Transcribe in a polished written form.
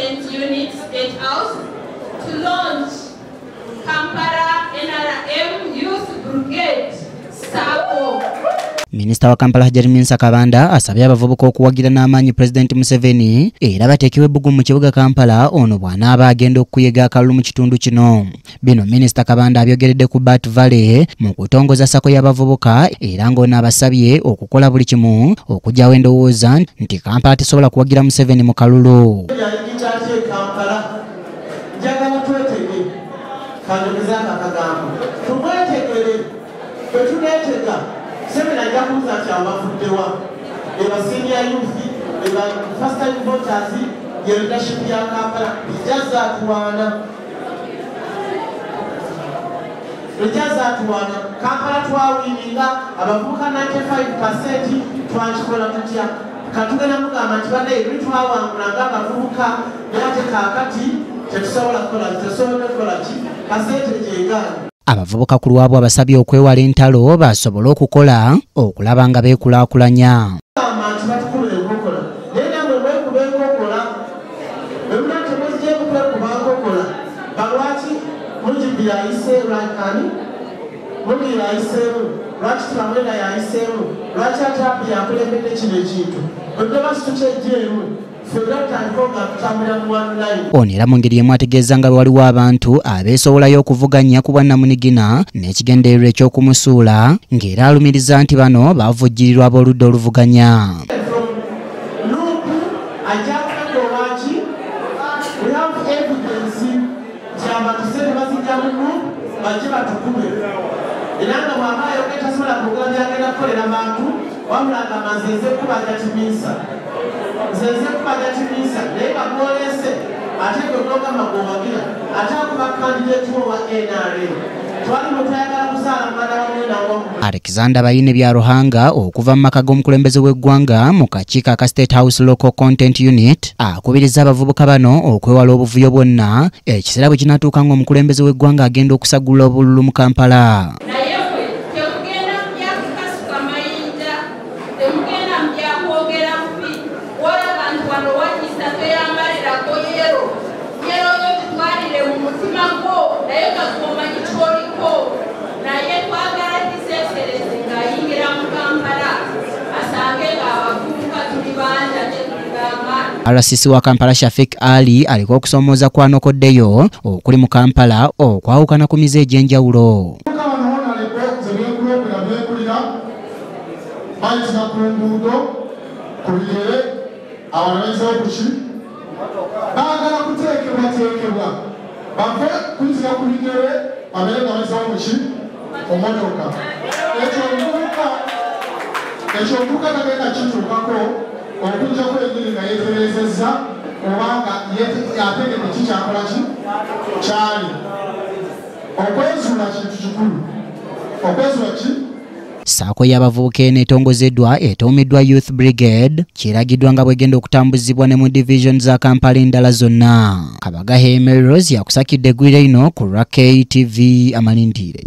Content Unit, State House, to launch Kampala NRM Youth Brigade SACCO. Minisita wa Kampala Hajji Minsa Kabanda asabye abavubuka okuwagira n'amaanyi Pulezidenti Museveni era bateekebwe ebbugumu mu kibuga Kampala ono bw'anaaba agenda okuyega akalulu mu kitundu kino. Bino Minisita Kabanda abyogeredde ku Bat Valley mu kutongoza SACCO y'abavubuka era ng'ono abasabye okukola buli kimu okuggyawo endowooza nti Kampala tesobola kuwagira Museveni mu kalulu. Museveni ajja kubuuza nti abafuddewa eba senior youth, eba first time voters, ye leadership ya Kampala lijjaza atuwaana. Kampala twawininga abavubuka 95%, twakikola tutya? Katugenda mugamba nti bannaye luli twawangula ng'abavubuka, naye ate kaakati tetusobola kukola ki kasente gyegaana. Abavubuka ku lwabwe abasabye okwewala entalo basobole okukola okulaba nga beekulaakulanya. Ono era mu ngeri emu ategeeza nga waliwo abantu abeesowolayo okuvuganya ku bwannamunigina n'ekigendererwa eky'okumusuula, ng'era alumiriza nti bano bavujjirirwa ab'oludda oluvuganya. Alexander Bayine Byaruhanga okuva mu maka g'omukulembeze w'eggwanga mu kakiiko aka State House Local Content Unit akubiriza abavubuka bano okwewala obuvuyo bwonna ekiseera bwe kinaatuuka ng'omukulembeze w'eggwanga agenda okusagula obululu mu Kampala. RCC wa Kampala Shafik Ali aliko okusomooza kwanokoddeyo okuli mu Kampala okwawukana ku mize egy'enjawulo. Baagala kuteekebwateekebwa bave kuyitira ku bigere babeere nga bayisawo muki omotoka. Ekyo omuvubuka tagenda kituukako okuggyako ennyini nga yeetereezezza obanga ategedde kikyakola ki kyali. Okwezuula kintu kikulu. Okwezuula ki? SACCO y'abavubuka eno etongozeddwa etuumiddwa Youth Brigade kiragiddwa nga bwegenda okutambuzibwa ne mu division za Kampala endala zonna. Kabagahe Melrose yakusakidde eggwire lino ku lwa KTV Amalindire.